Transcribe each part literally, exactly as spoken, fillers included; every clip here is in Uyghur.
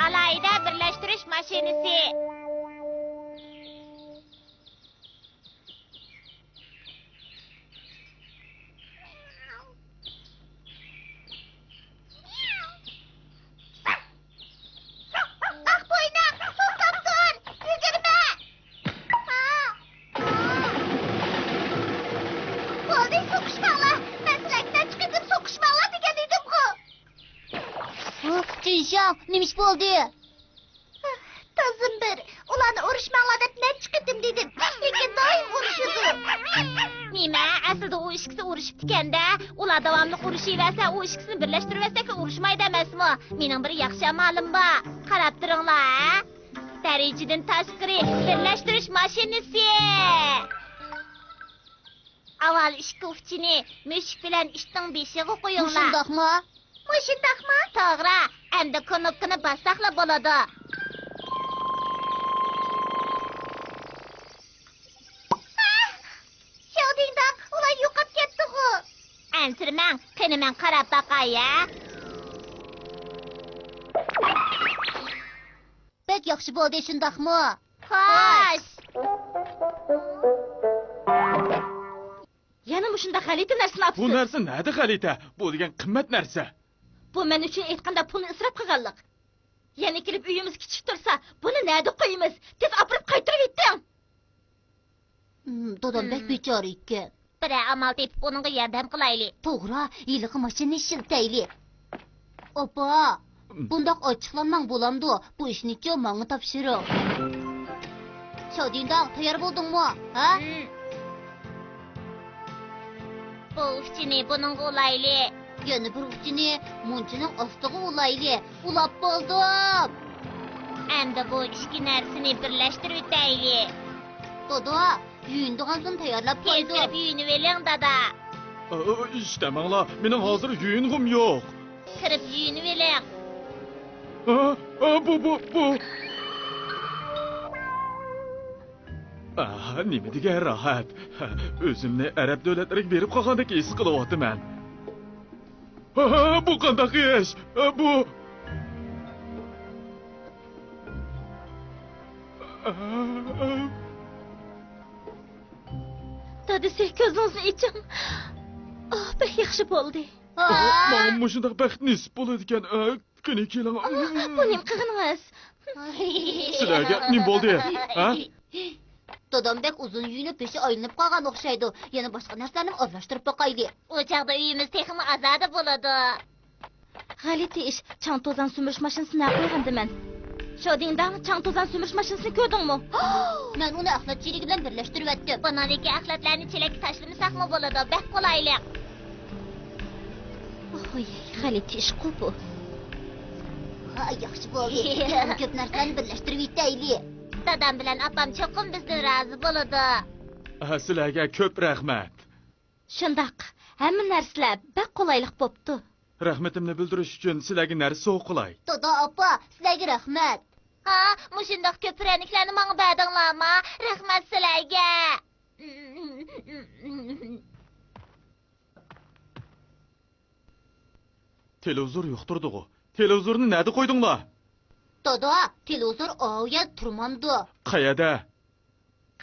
ئالاھىدە بىرلەشتۈرۈش ماشىنىسى. ئاق بويناق، توختاپ تۇر! يۈگۈرمە! بولدى، سوقۇشماڭلار! مەن سىلەرگە نەچچە قېتىم سوقۇشماڭلار دېگەن ئىدىمغۇ! ھە، جىنشاڭ، نېمە ئىش بولدى؟ تازىم بىر، ئۇلارنى ئۇرۇشماڭلار دەپ نەچچە قېتىم دېدىم، لېكىن دائىم ئۇرۇشىدۇ. نېمە، ئەسلىدە ئۇ ئىككىسى ئۇرۇشۇپتىكەن-دە، ئۇلار داۋاملىق ئۇرۇشۇۋەرسە، ئۇ ئىككىسىنى بىرلەشتۈرۈۋەتسەكلا ئۇرۇشمايدۇ ئەمەسمۇ؟ مېنىڭ بىر ياخشى ئامالىم بار، قاراپ تۇرۇڭلار، ھە؟ دەرىجىدىن تاشقىرى بىرلەشتۈرۈش ماشىنىسى! ئاۋۋال ئىككى ئۇچىنى مۈشۈك بىلەن ئىتنىڭ بېشىغا قويۇڭلار. مۇشۇنداقمۇ؟ مۇشۇنداقمۇ؟ توغرا. ئەمدى كۇنۇپكىنى باسساقلا بولىدۇ. شاۋدىڭداڭ، ئۇلار يوقاپ كەتتىغۇ. ئەنسىرىمەڭ، قېنى مەن قاراپ باقاي، ھە؟ بەك ياخشى بولدى، شۇنداقمۇ؟ خوش! يەنە مۇشۇنداق غەلىتە نەرسىنى بۇ ئاپسىز. نەرسە نەدە غەلىتە؟ بۇ دېگەن قىممەت نەرسە. بۇ مەن ئۈچۈن ئېيتقاندا پۇلنى ئىسراپ قىلغانلىق. يەنە كېلىپ ئۆيىمىزگە كېچىكىپ تۇرسا، بۇنى نەدە قويىمىز؟ تېز ئاپىرىپ قايتۇرۇۋېتىڭ. ھىم، دادام بەك بىچارە ئىكەن. بىرەر ئامال تېپىپ ئۇنىڭغا ياردەم قىلايلى. توغرا، ھېلىقى ماشىنىنى ئىشلىتەيلى. ئاپا، بۇنداق ئاچچىقلانماڭ بولامدۇ؟ بۇ ئىشنىچۇ ماڭا تاپشۇرۇڭ. شاۋدىنداڭ، تەييار بولدۇڭمۇ؟ ھە؟ بۇ ئۇچىنى بۇنىڭغا ئۇلايلى. يەنە بىر ئۇچىنى مۇنچىنىڭ ئاستىغا ئۇلايلى. ئۇلاپ بولدۇم. ئەمدى بۇ ئىككى نەرسىنى بىرلەشتۈرۈۋېتەيلى. دادا، يۇيۇنىدىغان سۇنى تەييارلاپ تېز قويدۇم. كىرىپ يۇيۇنۇۋېلىڭ، دادا. ئا، ئا، ئىشتەمەڭلار، مېنىڭ ھازىر يۇيۇنغۇم يوق. كىرىپ يۇيۇنۇۋېلىڭ. ئا، ئا، بۇ، بۇ، بۇ. ئاھ، نېمە دېگەن راھەت. ئۆزۈمنى ئەرەب دۆلەتلىرىگە بېرىپ قالغاندەك ھېس قىلىۋاتىمەن. ئاھ، بۇ قانداق ئىش؟ بۇ. دادىسى، كۆزىڭىزنى ئېچىڭ. ئاھ، بەك ياخشى بولدى. ماڭا مۇشۇنداق بەخت نېسىپ بولىدىكەن. قېنى كېلىڭ. بۇ نېمە قىلغىنىڭىز؟ سىلەرگە نېمە بولدى؟ ھە؟ دادام بەك ئۇزۇن يۇيۇنۇپ بېشى ئايلىنىپ قالغان ئوخشايدۇ. يەنە باشقا نەرسىلەرنىمۇ ئارىلاشتۇرۇپ باقايلى. ئۇ چاغدا ئۆيىمىز تېخىمۇ ئازادە بولىدۇ. غەلىتە ئىش، چاڭ توزان سۈمۈرۈش ماشىنىسىنى نەگە قويغانىدىم مەن؟ شودىڭداڭ، چاڭ توزان سۈمۈرۈش ماشىنىسىنى كۆردۈڭمۇ؟ مەن ئۇنى ئەخلەت چېلىكى بىلەن بىرلەشتۈرۈۋەتتىم. بۇنىڭدىكى ئەخلەتلەرنى چېلەككە تاشلىمىساقمۇ بولىدۇ، بەك قولايلىق. ۋاي، غەلىتە ئىشقۇ بۇ. ھاي، ياخشى بولدى. يەنە كۆپ نەرسىلەرنى بىرلەشتۈرۈۋېتەيلى. دادام بىلەن ئاپام چوقۇم بىزدىن رازى بولىدۇ. ھە، سىلەرگە كۆپ رەھمەت. شۇنداق، ھەممە نەرسىلەر بەك قولايلىق بوپتۇ. رەھمىتىمنى بىلدۈرۈش ئۈچۈن سىلەرگە نەرسە سوۋغا قىلاي. دادا، ئاپا، سىلەرگە رەھمەت. ھا، مۇشۇنداق كۆپ پىرەنىكلەرنى ماڭا بەردىڭلارما؟ رەھمەت سىلەرگە. تېلېۋىزور يۇقتۇردىغۇ. تېلېۋىزورنى نەدە قويدۇڭلار؟ دادا، تېلېۋىزور ئاۋۇ يەردە تۇرمامدۇ. قەيەردە؟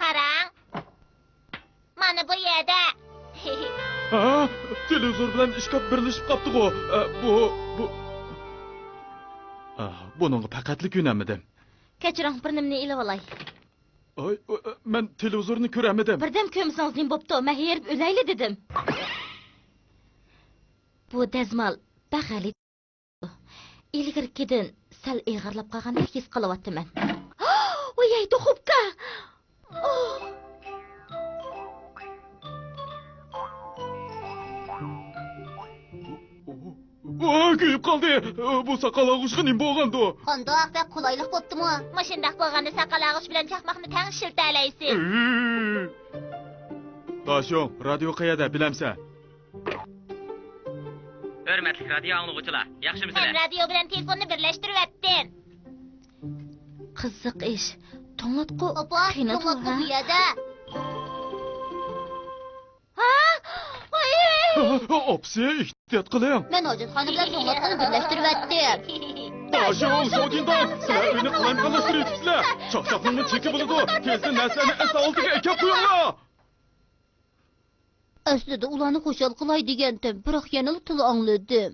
قاراڭ. مانا بۇ يەردە. ھا؟ تېلېۋىزور بىلەن ئىشكاپ بىرلىشىپ قاپتىغۇ. ئە، بۇ، بۇ. ئا، بۇنىڭغا پەقەتلا كۆنەلمىدىم. كەچۈرۈڭ، بىر نېمىنى ئېلىۋالاي. ئاي، ئا، ئا، مەن تېلېۋىزورنى كۆرەلمىدىم. بىردەم كۆرمىسىڭىز نېمە بوپتۇ؟ مەن ھېرىپ ئۆلەيلى دېدىم. بۇ دەزمال بەك غەلىتە. ئىلگىرىكىدىن سەل ئېغىرلاپ قالغاندەك ھېس قىلىۋاتىمەن. ۋاي، دۇخوپكا! ۋاي، كۆيۈپ قالدى. بۇ ساقال ئالغۇچقا نېمە بولغاندۇ؟ قانداق، بەك قولايلىق بوپتىمۇ؟ مۇشۇنداق بولغاندا ساقال ئالغۇچ بىلەن چاقماقنى تەڭ ئىشلىتەلەيسىز. داشۇڭ، رادىيو قەيەردە، بىلەمسەن؟ ھۆرمەتلىك رادىيو ئاڭلىغۇچىلار، ياخشىمۇسىلەر؟ مەن رادىيو بىلەن تېلېفوننى بىرلەشتۈرۈۋەتتىم. قىزىق ئىش. توڭلاتقۇ ئاپا، قېنى توڭلاتقۇ بۇ يەردە. ھا؟ ۋاي! ئاپىسى، ئېھتىيات قىلىڭ. مەن ھاجەتخانا بىلەن توڭلاتقۇنى بىرلەشتۈرۈۋەتتىم. داشياۋ، شياۋدىنداڭ، سىلەر ئۆينى قالايمىقانلاشتۇرۇۋېتىپسىلەر. چاقچاقنىڭمۇ چېكى بولىدۇ. تېزلا نەرسىلەرنى ئەس ئاۋلىتىگە ئەكەپ قويۇڭلار. ئەسلىدە ئۇلارنى خۇشال قىلاي دېگەنتىم، بىراق يەنىلا تىل ئاڭلىدىم.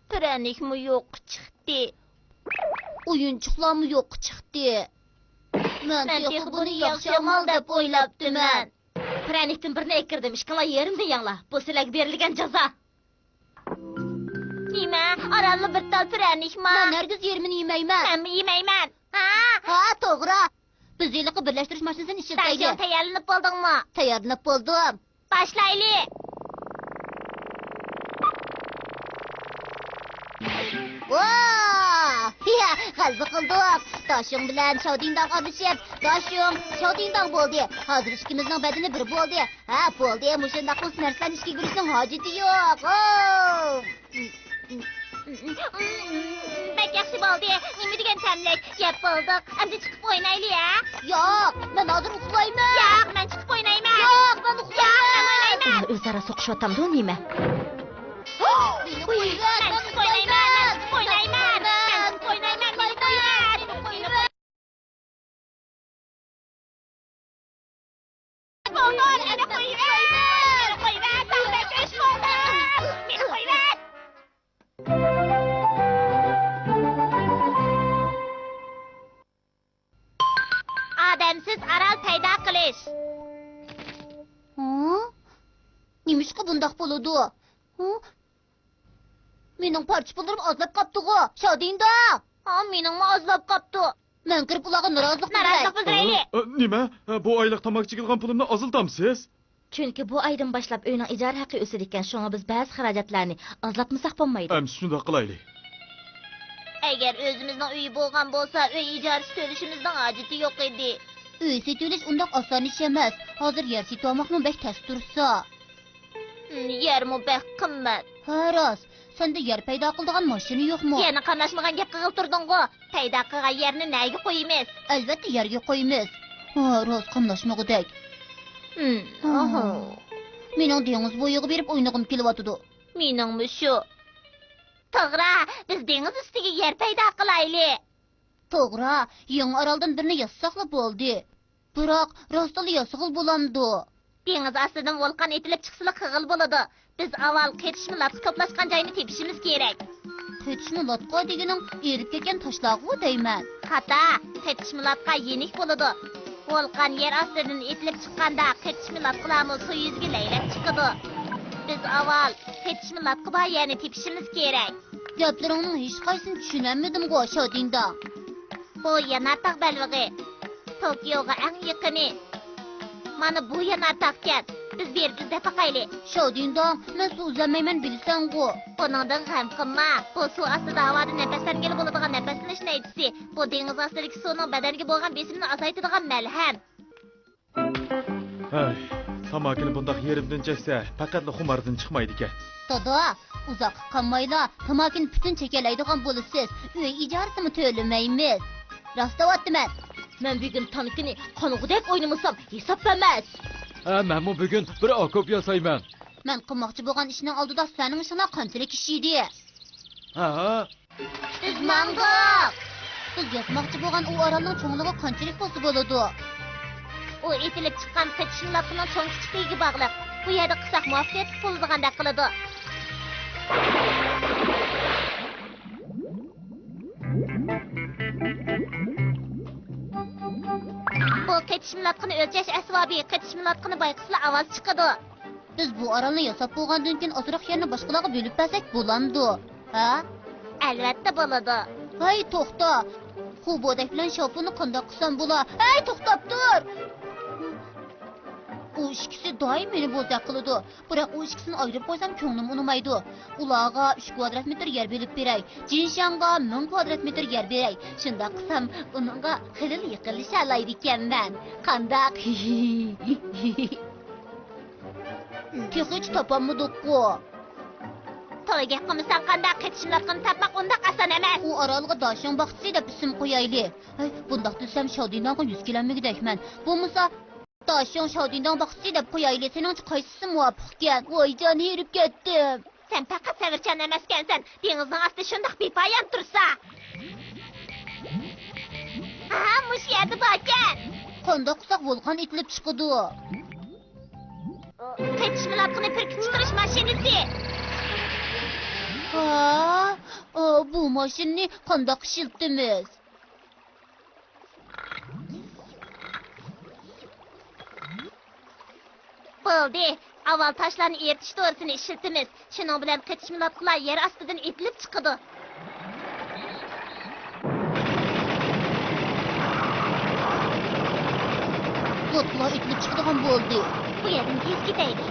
پىرەنىكمۇ يوققا چىقتى. ئويۇنچۇقلارمۇ يوققا چىقتى. مەن مەن تېخى تېخى بۇنى بۇنى ياخشى ياخشى ئامال ئامال دەپ دەپ ئويلاپتىمەن. ئويلاپتىمەن. پىرەنىكتىن بىرنى ئەكىردىم، ئىككىڭلار يېرىمدىن يەڭلار. بۇ سىلەرگە بېرىلگەن جازا. نېمە؟ ئارانلا بىر تال پىرەنىكما؟ مەن ھەرگىز يېرىمىنى يېمەيمەن. مەنمۇ يېمەيمەن. ھا؟ ھا، توغرا. بىز ھېلىقى بىرلەشتۈرۈش ماشىنىسىنى ئىشلىتەيلى. داشياۋ، تەييارلىنىپ بولدۇڭمۇ؟ تەييارلىنىپ بولدۇم. باشلايلى. ۋا! غەلىبە قىلدۇق. داشيۇڭ بىلەن شاۋدىڭداڭ ئارىلىشىپ، داشيۇڭ شاۋدىڭداڭ بولدى. ھازىر ئىككىمىزنىڭ بەدىنى بىر بولدى. ھە، بولدى، مۇشۇنداق ئۇس نەرسىلەرنى ئىچكىرى بېرىشنىڭ ھاجىتى يوق. ئوو! بەك ياخشى بولدى. نېمە دېگەن تەملىك. يەپ بولدۇق. ئەمدى چىقىپ ئوينايلى، ھە؟ ياق، مەن ھازىر ئۇخلايمەن. ياق، مەن چىقىپ ئوينايمەن. ياق، مەن ئۇخلايمەن. ياق، مەن ئوينايمەن. ئۇلار ئۆزئارا سوقۇشۇۋاتامدۇ نېمە؟ مېنى قويۇۋەت، مەن چىقىپ ئوينايمەن. مەن چىقىپ ئوينايمەن. مەن چىقىپ ئوينايمەن. مېنى قويۇۋەت. مېنى قويۇۋەت. بولدۇر، ئەنە قويۇۋەت! مېنى قويۇۋەت! تاغدەك ئىش بولدى! مېنى قويۇۋەت! ئادەمسىز ئارال پەيدا قىلىش. ھە؟ نېمىشقا بۇنداق بولىدۇ؟ ھە؟ مېنىڭ پارچە پۇللىرىم ئازلاپ قاپتىغۇ، شادىندا! ھا، مېنىڭمۇ ئازلاپ قاپتۇ. مەن كىرىپ ئۇلارغا نارازىلىق بىلدۈرەي. نارازىلىق بىلدۈرەيلى. ئە، نېمە؟ ئە، بۇ ئايلىق تاماكا چېكىدىغان پۇلۇمنى ئازلىتامسىز؟ چۈنكى بۇ ئايدىن باشلاپ ئۆينىڭ ئىجارە ھەققى ئۆسىدىكەن، شۇڭا بىز بەزى خىراجەتلەرنى ئازلاتمىساق بولمايدۇ. ئەمىسە شۇنداق قىلايلى. ئەگەر ئۆزىمىزنىڭ ئۆيى بولغان بولسا، ئۆي ئىجارىسى تۆلىشىمىزنىڭ ھاجىتى يوق ئىدى. ئۆي سېتىۋېلىش ئۇنداق ئاسان ئىش ئەمەس. ھازىر يەر سېتىۋالماقمۇ بەك تەس تۇرسا. ھىم، يەرمۇ بەك قىممەت. ھە، راست. سەندە يەر پەيدا قىلىدىغان ماشىنا يوقمۇ؟ يەنە قاملاشمىغان گەپ قىلغىلى تۇردۇڭغۇ. پەيدا قىلغان يەرنى نەگە قويىمىز؟ ئەلۋەتتە، يەرگە قويىمىز. ھە، راست، قاملاشمىغۇدەك. ھىم، ھە. ئاھا. مېنىڭ دېڭىز بويىغا بېرىپ ئوينىغۇم كېلىۋاتىدۇ. مېنىڭمۇ شۇ. توغرا، بىز دېڭىز ئۈستىگە يەر پەيدا قىلايلى. توغرا، يېڭى ئارالدىن بىرنى ياسىساقلا بولدى. بىراق، راستلا ياسىغىلى بولامدۇ؟ دېڭىز ئاستىدىن ۋولقان ئېتىلىپ چىقسىلا قىلغىلى بولىدۇ. بىز ئاۋۋال قېتىشما لاتقا توپلاشقان جاينى تېپىشىمىز كېرەك. قېتىشما لاتقا دېگىنىڭ ئېرىپ كەتكەن تاشلارغۇ دەيمەن. خاتا، قېتىشما لاتقا يېنىك بولىدۇ. ۋولقان يەر ئاستىدىن ئېتىلىپ چىققاندا، قېتىشما لاتقىلارمۇ سۇ يۈزىگە لەيلەپ چىقىدۇ. بىز ئاۋۋال قېتىشما لاتقا بار يەرنى تېپىشىمىز كېرەك. گەپلىرىڭنىڭ ھېچقايسىسىنى چۈشىنەلمىدىمغۇ، شاۋدىڭداڭ. بۇ يانارتاغ بەلبېغى. توكيوغا ئەڭ يېقىنى. مانا بۇ يانارتاغكەن. بىز بېرىپ ئىزدەپ باقايلى. شاۋدىڭداڭ، مەن سۇ ئۈزەلمەيمەن بىلىسەنغۇ. بۇنىڭدىن غەم قىلما. بۇ سۇ ئاستىدا ھاۋادا نەپەسلەنگىلى بولىدىغان نەپەسلىنىش نەيچىسى. بۇ دېڭىز ئاستىدىكى سۇنىڭ بەدەنگە بولغان بېسىمىنى ئازايتىدىغان مەلھەم. ھەي، تاماكىنى بۇنداق يېرىمدىن چەكسە، پەقەتلا خۇماردىن چىقمايدىكەن. دادا، ئۇزاققا قالمايلا تاماكىنى پۈتۈن چېكەلەيدىغان بولىسىز. ئۆي ئىجارىسىمۇ تۆلىمەيمىز. راست دەۋاتىمەن. مەن بۈگۈن تانكىنى قانغۇدەك ئوينىمىسام، ھېساب ئەمەس. ھە، مەنمۇ بۈگۈن بىر ئاكوپ ياسايمەن. مەن قىلماقچى بولغان ئىشنىڭ ئالدىدا سىلەرنىڭ ئىشىڭلار قانچىلىك ئىش ئىدى؟ ھە؟ بىز ماڭدۇق! بىز ياسىماقچى بولغان ئۇ ئارالنىڭ چوڭلۇقى قانچىلىك بولسا بولىدۇ؟ ئۇ ئېتىلىپ چىققان قېتىشما لاتقىنىڭ چوڭ كىچىكلىكىگە باغلىق. بۇ يەردە قىلساق مۇۋەپپەقىيەتلىك بولىدىغاندەك قىلىدۇ. بۇ قېتىشما لاتقىنى ئۆلچەش ئەسۋابى، قېتىشما لاتقىنى بايقىسىلا ئاۋاز چىقىدۇ. بىز بۇ ئارالنى ياساپ بولغاندىن كېيىن ئازراق يەرنى باشقىلارغا بۆلۈپ بەرسەك بولامدۇ؟ ھە؟ ئەلۋەتتە بولىدۇ. ھەي، توختا! خۇبودەك بىلەن شاۋپۇننى قانداق قىلسام بولا؟ ھەي، توختاپ تۇر! ئۇ ئىككىسى دائىم مېنى بوزەك قىلىدۇ. بىراق ئۇ ئىككىسىنى ئايرىپ قويسام كۆڭلۈم ئۇنىمايدۇ. ئۇلارغا ئۈچ كۋادرات مېتىر يەر بۆلۈپ بېرەي. جىنشاڭغا مىڭ كۋادرات مېتىر يەر بېرەي. شۇنداق قىلسام ئۇنىڭغا خېلىلا يېقىنلىشالايدىكەنمەن. قانداق؟ تېخىچە تاپالمىدۇققۇ. تولا گەپ قىلمىساڭ قانداق؟ قېتىشما لاتقىنى تاپماق ئۇنداق ئاسان ئەمەس. ئۇ ئارالغا داشىڭ باغچىسى دەپ ئىسىم قويايلى. ھەي، بۇنداق دېسەم شاۋدىناڭغا يۈز كېلەلمىگۈدەكمەن. بولمىسا، داشىڭ شاۋدىناڭ باغچىسى دەپ قويايلى. سېنىڭچە قايسىسى مۇۋاپىقكەن؟ ۋايجان، ھېرىپ كەتتىم. سەن پەقەت سەۋرچان ئەمەسكەنسەن، دېڭىزنىڭ ئاستى شۇنداق بىپايان تۇرسا. ھا، مۇشۇ يەردە باركەن. قانداق قىلساق ۋۇلقان ئېتىلىپ چىقىدۇ؟ قېتىش مۇلاتقىنى پۈركۈپ چىقىرىش ماشىنىسى. ھا، ئا، بۇ ماشىنىنى قانداق ئىشلىتىمىز؟ بولدى، ئاۋۋال تاشلارنى ئېرىتىش دورىسىنى ئىشلىتىمىز. شۇنىڭ بىلەن قېتىش مۇلاتقىلار يەر ئاستىدىن ئېتىلىپ چىقىدۇ. بوتقىلار ئېتىلىپ چىقىدىغان بولدى. بۇ يەردىن تېز كېتەيلى.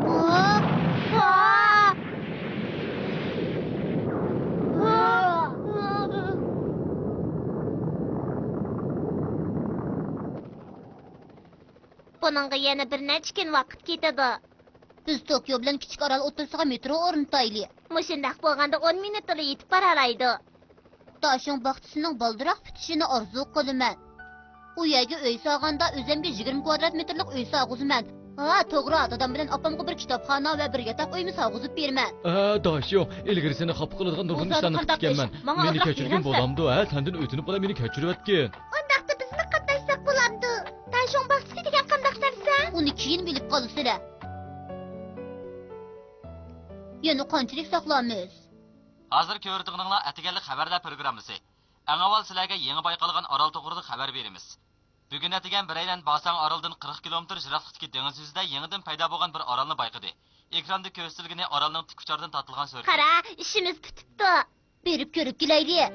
ۋا! ۋا! بۇنىڭغا يەنە بىر نەچچە كۈن ۋاقىت كېتىدۇ. بىز توكيو بىلەن كىچىك ئارال ئوتتۇرىسىغا مېترو ئورنىتايلى. مۇشۇنداق بولغاندا ئون مىنۇتتىلا يېتىپ بارالايدۇ. داشۇڭ باغچىسىنىڭ بالدۇرراق پۈتۈشىنى ئارزۇ قىلىمەن. ئۇ يەرگە ئۆي سالغاندا ئۆزۈمگە يىگىرمە كۋادرات مېتىرلىق ئۆي سالغۇزىمەن. ھا، توغرا، دادام بىلەن ئاپامغا بىر كىتابخانا ۋە بىر ياتاق ئۆيمۇ سالغۇزۇپ بېرىمەن. ھە، داشۇڭ، ئىلگىرى سېنى خاپا قىلىدىغان نۇرغۇن ئۇ زادى ئىشلارنى قانداق قىپتىكەنمەن. ئىش؟ ماڭا مېنى ئازراق كەچۈرگىن دېگەنسەن. بولامدۇ، ھە؟ سەندىن ئۆتۈنۈپ قالاي، مېنى كەچۈرۈۋەتكىن. ئۇنداقتا بىزمۇ قاتناشساق بولامدۇ؟ داشۇڭ باغچىسى دېگەن قانداق نەرسە؟ ئۇنى كېيىن بىلىپ قالىسىلەر. يەنە قانچىلىك ساقلامىز؟ ھازىر كۆرىدىغىنىڭلار ئەتىگەنلىك خەۋەرلەر پروگراممىسى. ئەڭ ئاۋۋال سىلەرگە يېڭى بايقالغان ئارال توغرىلىق خەۋەر بېرىمىز. بۈگۈن ئەتىگەن بىرەيلەن باساڭ ئارىلىدىن قىرىق كىلومېتىر يىراقلىقتىكى دېڭىز يۈزىدە يېڭىدىن پەيدا بولغان بىر ئارالنى بايقىدى. ئېكراندا كۆرسىتىلگىنى ئارالنىڭ تىك ئۇچاردىن تارتىلغان سۈرىتى. قارا، ئىشىمىز پۈتۈپتۇ. بېرىپ كۆرۈپ كېلەيلى.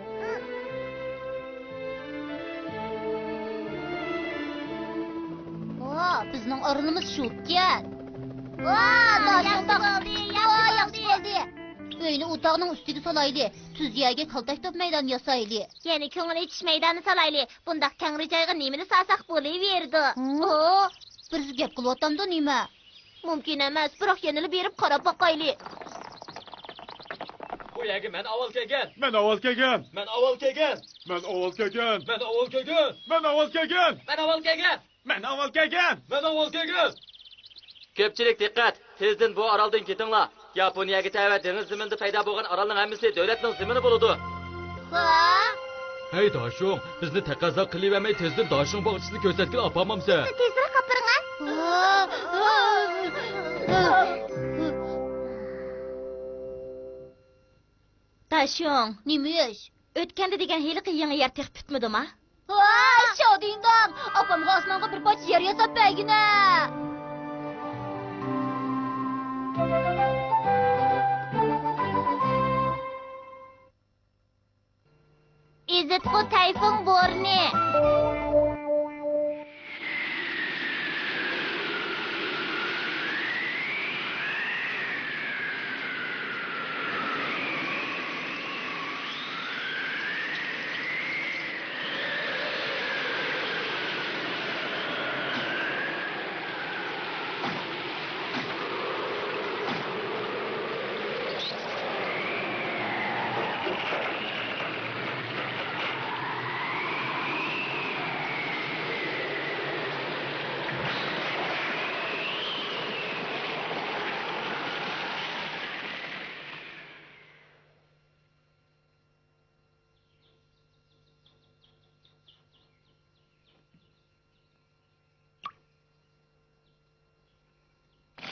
ۋا، بىزنىڭ ئارىلىمىز شۇكەن. ۋا، ۋا، ياخشى بولدى، ياخشى بولدى. ئۆينى ئۇ تاغنىڭ ئۈستىگە سالايلى. تۈز يەرگە كالتەك توپ مەيدان ياسايلى. يەنە كۆڭۈل ئېچىش مەيدانى سالايلى. بۇنداق تەڭرى جايغا نېمىنى سالساق بولۇۋېرىدۇ. ھە؟ بىرسى گەپ قىلىۋاتامدۇ نېمە؟ مۇمكىن ئەمەس، بىراق يەنىلا بېرىپ قاراپ باقايلى. بۇ يەرگە مەن ئاۋۋال كەلگەن. مەن ئاۋۋال كەلگەن. مەن ئاۋۋال كەلگەن. مەن ئاۋۋال كەلگەن. مەن ئاۋۋال كەلگەن. مەن ئاۋۋال كەلگەن. مەن ئاۋۋال كەلگەن. مەن ئاۋۋال كەلگەن. مەن ئاۋۋال كەلگەن. كۆپچىلىك دىققەت! تېزدىن بۇ ئارالدىن كېتىڭلار! ياپونىيەگە تەۋە دېڭىز زېمىنىدا پەيدا بولغان ئارالنىڭ ھەممىسى دۆلەتنىڭ زېمىنى بولىدۇ. ۋا! ھەي داشۇڭ، بىزنى تەقەززا قىلىۋەرمەي تېزدىن داشۇڭ باغچىسىنى كۆرسەتكىلى ئاپارمامسەن؟ بىزنى تېزرەك ئاپىرىڭە! داشۇڭ. نېمە ئىش؟ ئۆتكەندە دېگەن ھېلىقى يېڭى يەر تېخى پۈتمىدىما؟ ۋاي، شاۋدىڭداڭ! ئاپامغا ئاسمانغا بىر پارچە يەر ياساپ بەرگىنە! ئېزىتقۇ تەيفۇڭ بورىنى.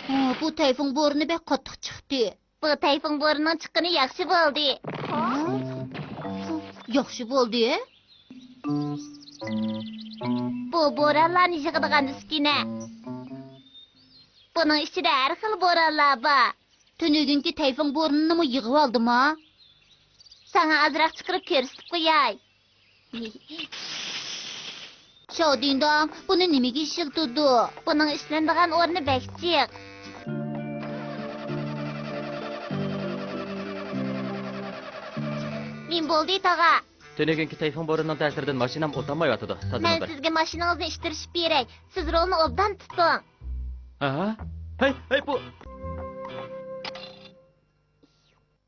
ھا، بۇ تەيفۇڭ بورىنى بەك قاتتىق چىقتى. بۇ تەيفۇڭ بورىنىنىڭ چىققىنى ياخشى بولدى. ھا؟ ياخشى بولدى؟ بۇ بورانلارنى يىغىدىغان ئۈسكۈنە. بۇنىڭ ئىچىدە ھەر خىل بورانلار بار. تۈنۈگۈنكى تەيفۇڭ بورىنىنىمۇ يىغىۋالدىما؟ ساڭا ئازراق چىقىرىپ كۆرسىتىپ قوياي. شاۋدىنداڭ، بۇنى نېمىگە ئىشلىتىدۇ؟ بۇنىڭ ئىشلىنىدىغان ئورنى بەك جىق. نېمە بولدى، تاغا؟ تۈنۈگۈنكى تەيفۇڭ بورىنىنىڭ تەسىرىدىن ماشىنام ئولتۇرمايۋاتىدۇ. مەن تازىلىماي بېرىڭ. سىزگە ماشىنىڭىزنى ئىتتىرىشىپ بېرەي. سىز رولنى ئوبدان تۇتۇڭ. ھە؟ ھەي، ھەي، بۇ.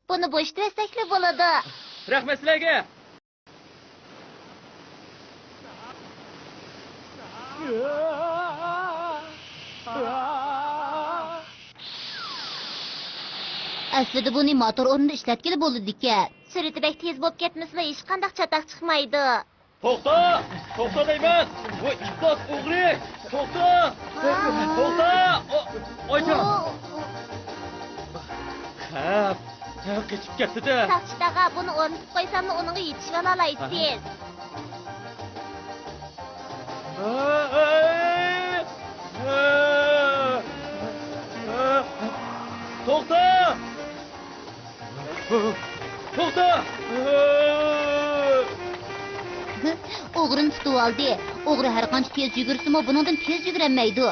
بۇنى بوشىتىۋەتسەكلا بولىدۇ. رەھمەت سىلەرگە. ئەسلىدە بۇنى ماتور ئورنىدا ئىشلەتكىلى بولىدىكەن. سۈرئىتى بەك تېز بولۇپ كەتمىسىلا، ھېچقانداق چاتاق چىقمايدۇ. توختا! توختا دەيمەن! ۋاي، ئىپلاس ئوغرى! توختا! توختا! ئايجان! خەپ! قېچىپ كەتتى-دە! ساقچى تاغا، بۇنى ئورنىتىپ قويساملا ئۇنىڭغا يېتىشىۋالالايسىز. توختا! توختا! ئوغرىنى تۇتۇۋالدى. ئوغرى ھەرقانچە تېز يۈگۈرسىمۇ، بۇنىڭدىن تېز يۈگۈرەلمەيدۇ.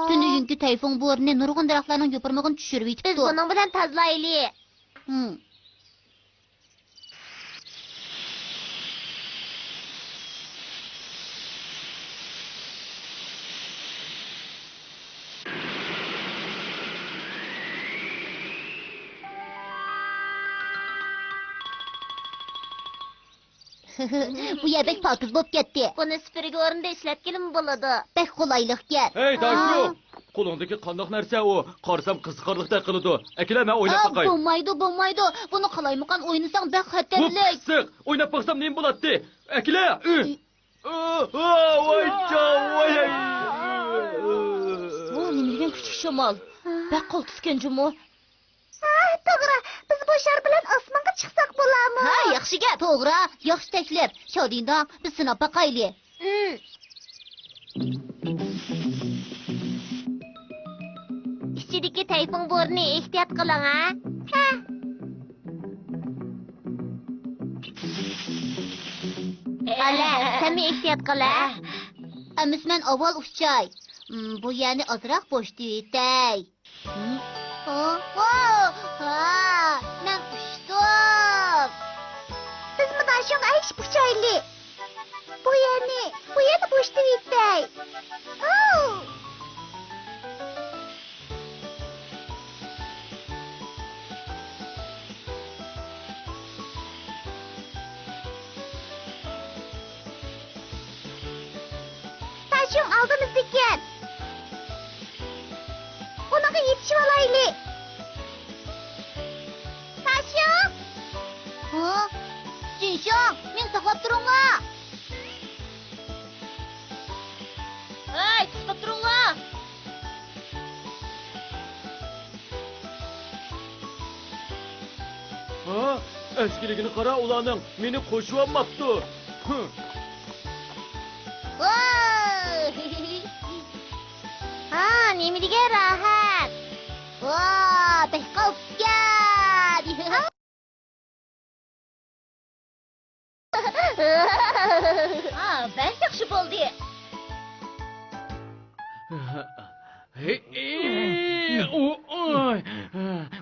تۈنۈگۈنكى تەيفۇڭ بورىنى نۇرغۇن دەرەخلەرنىڭ يوپۇرمىقىنى چۈشۈرۈۋېتىپتۇ. بىز بۇنىڭ بىلەن تازىلايلى. ھىم. بۇ يەر بەك پاكىز بولۇپ كەتتى. بۇنى سۈپۈرگە ئورنىدا ئىشلەتكىلىمۇ بولىدۇ. بەك قولايلىقكەن. ھەي، داشۇ! قولۇڭدىكى قانداق نەرسە ئۇ؟ قارىسام قىزىقارلىقتەك قىلىدۇ. ئەكېلە، مەن ئويناپ باقاي. بولمايدۇ، بولمايدۇ. بۇنى قالايمىقان ئوينىساڭ بەك خەتەرلىك. ۋاي پىسسىق! ئويناپ باقسام نېمە بولاتتى؟ ئەكېلە! ۋاي جاۋاي! بۇ نېمە دېگەن كۈچلۈك شامال؟ بەك قالتىسكەن جۇمۇ. ھە، توغرا. بىز بۇ شار بىلەن ئاسمانغا چىقساق بولامۇ؟ ھە، ياخشى گەپ. توغرا، ياخشى تەكلىپ. شادىنداڭ، بىز سىناپ باقايلى. ئىچىدىكى تەيفۇڭ بورىنى ئېھتىيات قىلىڭ، ھە؟ ھە. ئالە، سەنمۇ ئېھتىيات قىل، ھە؟ ئەمىسە مەن ئاۋۋال ئۇچاي. م، بۇ يەرنى ئازراق بوشىتىۋېتەي. ھە؟ ھا، مەن ئۇچتۇم. بىزمۇ داشۇڭغا ئەگىشىپ ئۇچايلى. بۇ يەرنى، بۇ يەرنى بوشىتىۋېتەي. ھاۋ! تاشيۇڭ ئالدىمىزدىكەن. ئۇنىڭغا يېتىشىۋالايلى. تاشيۇڭ! ھە؟ جىنشاڭ، مېنى ساقلاپ تۇرۇڭلار! ھەي، توختاپ تۇرۇڭلار! ھا؟ ئەسكىلىكىنى قارا ئۇلارنىڭ، مېنى قوشۇۋالماپتۇ. ھە. ھا، نېمە دېگەن راھەت. ۋا، بەك قالتىسكەن. ھا، بەك ياخشى بولدى.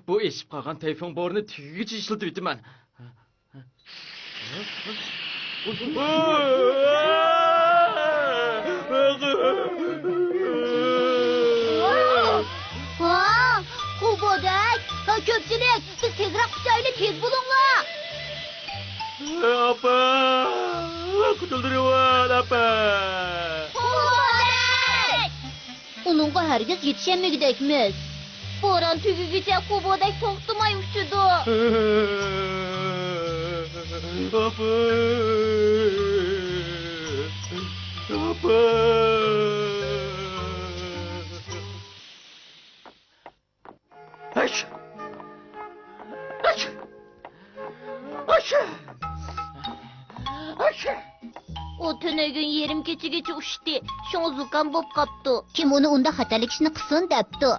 بۇ ئېشىپ قالغان تەيفۇڭ بورىنى تۈگىگىچە ئىشلىتىۋېتىمەن. ۋا! قۇبۇدەك! ھە، كۆپچىلىك! بىز تېزرەك ئۇچايلى، تېز بولۇڭلار! ئاپا! قۇتۇلدۇرۇۋال، ئاپا! قۇبۇدەك! ئۇنىڭغا ھەرگىز يېتىشەلمىگۈدەكمىز. بوران تۈگىگىچە قۇبۇدەك توختىماي ئۇچىدۇ. ئاپا! ئاپا! ھەش! ھەش! ھەش! ھەش! ئۇ تۈنۈگۈن يېرىم كېچىگىچە ئۇچتى، شۇڭا زۇكام بولۇپ قاپتۇ. كىم ئۇنى ئۇنداق خەتەرلىك ئىشنى قىلسۇن دەپتۇ؟